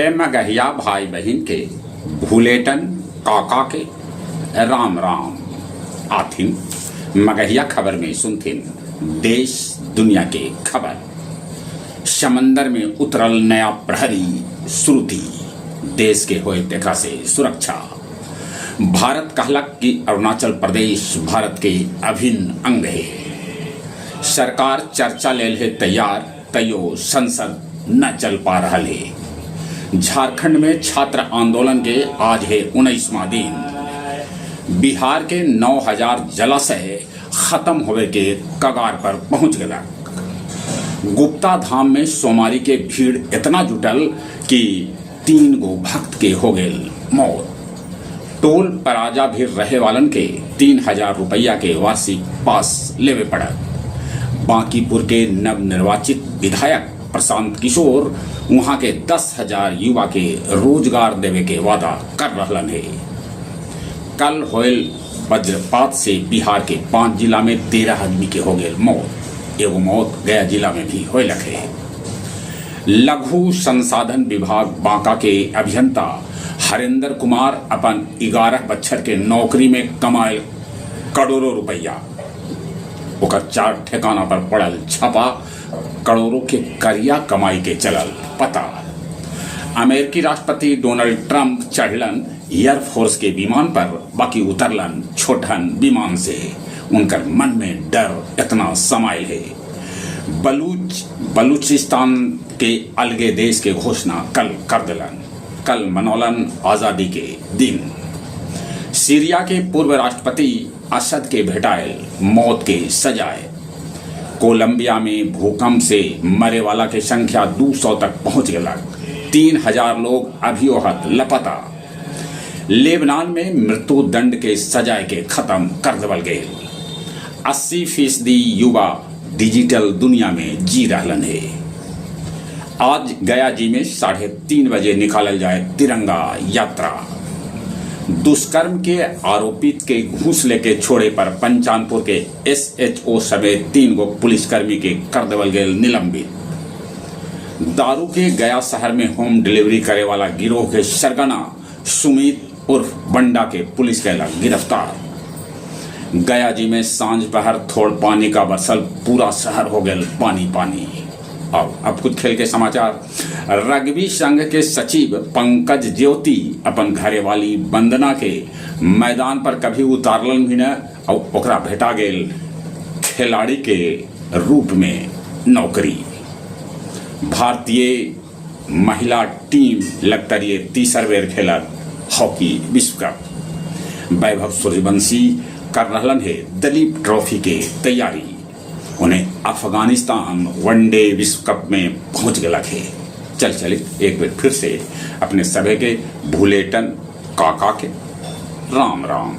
सभे मगहिया भाई बहिन के भुलेटन काका के राम राम। आथिन मगहिया खबर में सुनथिन देश दुनिया के खबर। समंदर में उतरल नया प्रहरी श्रुति, देश के होए एकरा से सुरक्षा। भारत कहलक कि अरुणाचल प्रदेश भारत के अभिन्न अंग है। सरकार चर्चा लेल है तैयार, तैयो संसद न चल पा रहा है। झारखंड में छात्र आंदोलन के आज है 19वां दिन। बिहार के 9000 जलाशय खत्म होवे के कगार पर पहुंच गया। गुप्ता धाम में सोमारी के भीड़ इतना जुटल कि 3 गो भक्त के हो गए मौत। टोल पराजा भी रहे वालन के 3000 रुपया के वार्षिक पास लेवे पड़त। बांकीपुर के नवनिर्वाचित विधायक प्रशांत किशोर वहां के 10,000 युवा के रोजगार देवे के वादा कर रहलन है। कल होयल वज्रपात से बिहार के 5 जिला में 13 आदमी के हो गए मौत। एगो मौत गया जिला में भी होयल है। लघु संसाधन विभाग बांका के अभियंता हरिंदर कुमार अपन 11 बच्छर के नौकरी में कमाए करोड़ों रुपया। ओकर 4 ठिकाना पर पड़ल छापा, करोड़ों के करिया कमाई के चलल पता। अमेरिकी राष्ट्रपति डोनाल्ड ट्रंप चढ़लन एयरफोर्स के विमान पर, बाकी उतरलन छोटहन विमान से। उनकर मन में डर इतना समायल है। बलूचिस्तान के अलगे देश के घोषणा कल कर दिलन। कल मनौलन आज़ादी के दिन। सीरिया के पूर्व राष्ट्रपति असद के भेटायल मौत के सजाए। कोलंबिया में भूकंप से मरे वाला के संख्या 200 तक पहुंच गया। 3000 लोग अभियो हत लपता। लेबनान में मृत्यु दंड के सजाए के खत्म कर देवल गए। 80% युवा डिजिटल दुनिया में जी रहलन है। आज गया जी में 3:30 बजे निकालल जाए तिरंगा यात्रा। दुष्कर्म के आरोपित के घूस लेके छोड़े पर पंचानपुर के एसएचओ समेत 3 गो पुलिसकर्मी के कर देवल गए निलंबित। दारू के गया शहर में होम डिलीवरी करे वाला गिरोह के सरगना सुमित उर्फ बंडा के पुलिस के गिरफ्तार। गया जी में सांझ पहर थोड़ पानी का बरसल, पूरा शहर हो गया पानी पानी। अब कुछ खेल के समाचार। रग्बी संघ के सचिव पंकज ज्योति अपन घरे वाली वंदना के मैदान पर कभी उतारलन भी न और ओकरा भेटा गेल खिलाड़ी के रूप में नौकरी। भारतीय महिला टीम लगतरिए तीसर बेर खेलत हॉकी विश्व कप। वैभव सूर्यवंशी कर रहलन है दलीप ट्रॉफी के तैयारी। उन्हें अफगानिस्तान वनडे विश्व कप में पहुंच गया है। चल चले एक बार फिर से अपने सभे के भूलेटन काका के राम राम।